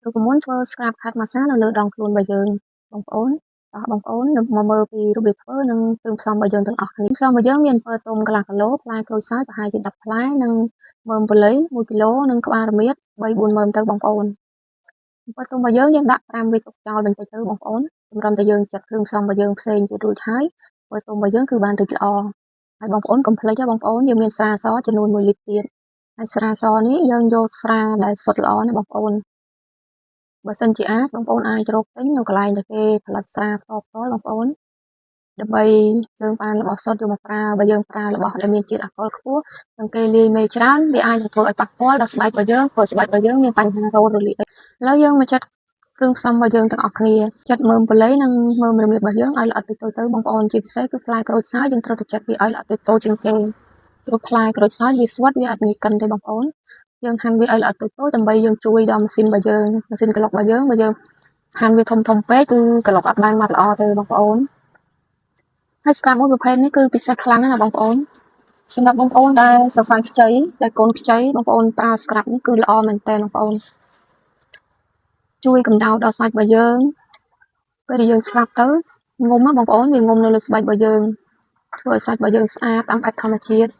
រូបមន្តធ្វើ scrub ខាត់ម៉ាស្សានៅលើដងខ្លួនរបស់យើងបងប្អូនតោះបងប្អូននឹងមកមើលពីរបៀបធ្វើនិងគ្រឿងផ្សំរបស់យើងទាំងអស់គ្នា។ផ្សំរបស់យើងមានអំពិលទុំកន្លះគីឡូផ្លែក្រូចសើចប្រហែលជា10ផ្លែនិងមើមប៉ូលី1គីឡូនិងក្បាលរមៀត3 4មើមទៅបងប្អូនអំពិលទុំរបស់យើងយើងដាក់ត្រាំវាទុកចោលបន្តិចទៅបងប្អូនសម្រាប់តែយើងចាត់គ្រឿងផ្សំរបស់យើងផ្សេងទៀតរួចហើយអំពិលទុំរបស់យើងគឺបានរីកល្អហើយបងប្អូនកុំភ្លេចណាបងប្អូនយើងមានស្រាសចំនួន1លីត្រទៀតហើយស្រាសនេះយើងយកស្រាដែលសុទ្ធល្អណាបងប្អូនបើសិនជាអាចបងប្អូនអាចរកទិញនៅកន្លែងដែលគេផលិតស្រាផ្ទាល់ផ្ទាល់បងប្អូនដើម្បីយើងបានរបស់សុទ្ធយកមកប្រើបើយើងប្រើរបស់ដែលមានជាតិអាល់កុលខ្ពស់និងគេលាយមេច្រើនវាអាចនឹងធ្វើឲ្យប៉ះពាល់ដល់ស្បែករបស់យើងធ្វើឲ្យស្បែករបស់យើងមានបញ្ហារោលរលាកឥឡូវយើងមកចាត់គ្រឿងផ្សំរបស់យើងទាំងអស់គ្នាចាត់មើមប៉ូលីនិងមើមរមៀតរបស់យើងឲ្យល្អិតតូចៗទៅបងប្អូនជាពិសេសគឺផ្លែក្រូចសើចយើងត្រូវតែចាត់វាឲ្យល្អិតតូចៗជាងគេព្រោះផ្លែក្រូចសើចវាស្វិតវាអត់ងាយកិនទេបងប្អូនយើងហាន់វាឲ្យល្អិតតូចៗដើម្បីយើងជួយដល់ម៉ាស៊ីនរបស់យើងម៉ាស៊ីនក្លុករបស់យើងបើយើងហាន់វាធំធំពេកគឺក្លុកអត់បានម៉ត់ល្អទេបងប្អូនហើយ scrub មួយប្រភេទនេះគឺពិសេសខ្លាំងណាស់ណាបងប្អូនសម្រាប់បងប្អូនដែលសរសៃខ្ចីដែលកូនខ្ចីបងប្អូនប្រើ scrub នេះគឺល្អមែនទែនបងប្អូនជួយកម្ដៅដល់សាច់របស់យើងពេលដែលយើង scrub ទៅងុំណាបងប្អូនវាងុំនៅលើស្បែករបស់យើងធ្វើឲ្យសាច់របស់យើងស្អាតតាមបែបធម្មជាតិ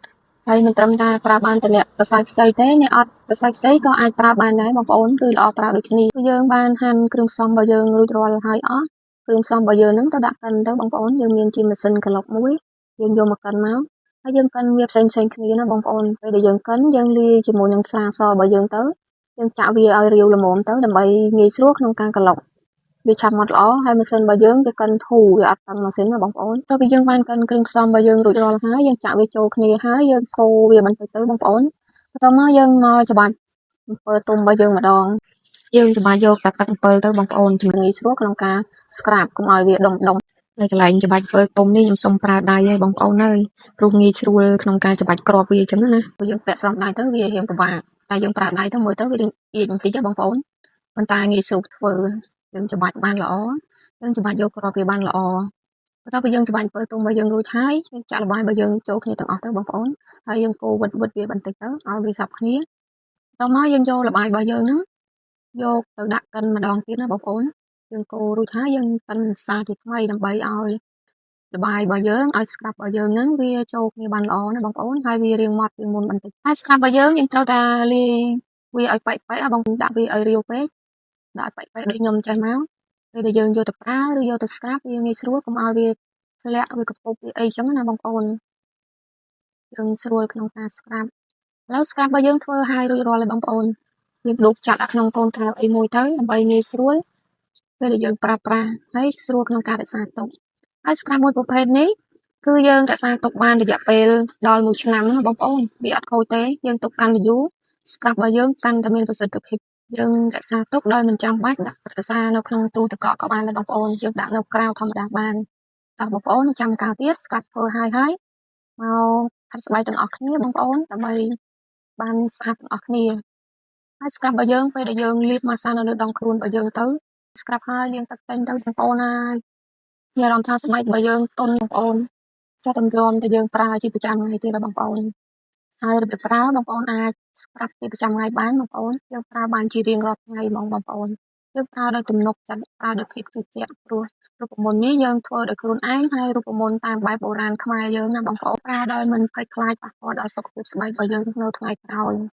ហើយមិនត្រឹមតែប្រើបានតែអ្នកសរសៃខ្ចីទេអ្នកអត់សរសៃខ្ចីក៏អាចប្រើបានដែរបងប្អូនគឺល្អប្រើដូចគ្នាគឺយើងបានហាន់គ្រឿងផ្សំរបស់យើងរួចរាល់ហើយអស់គ្រឿងផ្សំរបស់យើងហ្នឹងទៅដាក់កិនទៅបងប្អូនយើងមានជាម៉ាស៊ីនក្លុកមួយយើងយកមកកិនមកហើយយើងកិនវាផ្សេងផ្សេងគ្នាណាបងប្អូនពេលដែលយើងកិនយើងលាយជាមួយនឹងស្រាសរបស់យើងទៅយើងចាក់វាឲ្យរាវល្មមទៅដើម្បីងាយស្រួលក្នុងការក្លុកវាឆាប់ម៉ត់ល្អហើយម៉ាស៊ីនរបស់យើងវាកិនធូរវាអត់តឹងម៉ាស៊ីនណាបងប្អូនទៅពីយើងបានកិនគ្រឿងផ្សំរបស់យើងរួចរាល់ហើយយើងចាក់វាចូលគ្នាហើយយើងកូរវាបន្តិចទៅបងប្អូនបន្ទាប់មកយើងមកច្បាច់អំពិលទុំរបស់យើងម្ដងយើងច្បាច់យកតែទឹកអំពិលទៅបងប្អូនជំងាយស្រួលក្នុងការ scrub កុំឲ្យវាដុំដុំនៅកន្លែងច្បាច់អំពិលទុំនេះខ្ញុំសុំប្រើដៃឲ្យបងប្អូនអើយព្រោះងាយស្រួលក្នុងការច្បាច់គ្រាប់វាអញ្ចឹងណាព្រោះយើងពាក់ស្រោមដៃទៅវារៀងពិបាកតែយើងប្រើដៃទៅមើលទៅវារៀងអៀចបន្តិចបងប្អូនប៉ុន្តែងាយស្រួលធ្វើយើងច្បាច់បានល្អយើងច្បាច់យកគ្រាប់វាបានល្អបន្ទាប់ពីយើងច្បាច់អំពិលទុំរបស់យើងរួចហើយយើងចាក់ល្បាយរបស់យើងចូលគ្នាទាំងអស់ទៅបងប្អូនហើយយើងកូរវិតវិតវាបន្តិចទៅឲ្យវាសព្វគ្នាតមកយើងយកល្បាយរបស់យើងហ្នឹងយកទៅដាក់កិនម្ដងទៀតណាបងប្អូនយើងកូររួចហើយយើងកិនសារជាថ្មីដើម្បីឲ្យល្បាយរបស់យើងឲ្យ scrub របស់យើងហ្នឹងវាចូលគ្នាបានល្អណាបងប្អូនហើយវារាងម៉ត់ជាងមុនបន្តិចហើយ scrub របស់យើងយើងត្រូវតែលាយវាឲ្យប៉ែកប៉ែកបងដាក់វាឲ្យរាវពេកដាក់ឲ្យប៉ែកប៉ែកដូចខ្ញុំចេះមកពេលដែលយើងយកទៅប្រើឬយកទៅ scrub វាងាយស្រួលកុំឲ្យវាធ្លាក់វាកពុបវាអីចឹងណាបងប្អូនយើងស្រួលក្នុងការ scrub ឥឡូវ scrub របស់យើងធ្វើហើយរួចរាល់ហើយបងប្អូនយើងលូកចាក់ដាក់ក្នុងកូនកែវអីមួយទៅដើម្បីងាយស្រួលពេលដែលយើងប្រើប្រាស់ហើយស្រួលក្នុងការរក្សាទុកហើយ scrub មួយប្រភេទនេះគឺយើងរក្សាទុកបានរយៈពេលដល់1ឆ្នាំណាបងប្អូនវាអត់ខូចទេយើងទុកកាន់តែយូរ scrub របស់យើងកាន់តែមានប្រសិទ្ធភាពយើងរក្សាទុកដោយមិនចាំបាច់ដាក់រក្សានៅក្នុងទូទឹកកកក៏បានដែរបងប្អូនយើងដាក់នៅក្រៅធម្មតាបានតោះបងប្អូនចាំកាលទៀត scrub ធ្វើហើយហើយមកខាត់ស្បែកទាំងអស់គ្នាបងប្អូនដើម្បីបានស្អាតទាំងអស់គ្នាហើយ scrub របស់យើងពេលដែលយើងលាបម៉ាស្សានៅលើដងខ្លួនរបស់យើងទៅ scrub ហើយលាងទឹកចេញទៅបងប្អូនហើយមានអារម្មណ៍ថាស្បែករបស់យើងទន់បងប្អូនចាស់ទម្រាំតែយើងប្រើជាប្រចាំថ្ងៃទៀតបងប្អូនហើយរបៀបប្រើបងប្អូនអាច scrub ជាប្រចាំថ្ងៃបានបងប្អូនយើងប្រើបានជារៀងរាល់ថ្ងៃហ្មងបងប្អូនយើងប្រើដោយទំនុកចិត្តប្រើដោយភាពជឿជាក់ព្រោះរូបមន្តនេះយើងធ្វើដោយខ្លួនឯងហើយរូបមន្តតាមបែបបុរាណខ្មែរយើងណាបងប្អូនប្រើដោយមិនភ័យខ្លាចប៉ះពាល់ដល់សុខភាពស្បែករបស់យើងនៅថ្ងៃក្រោយ។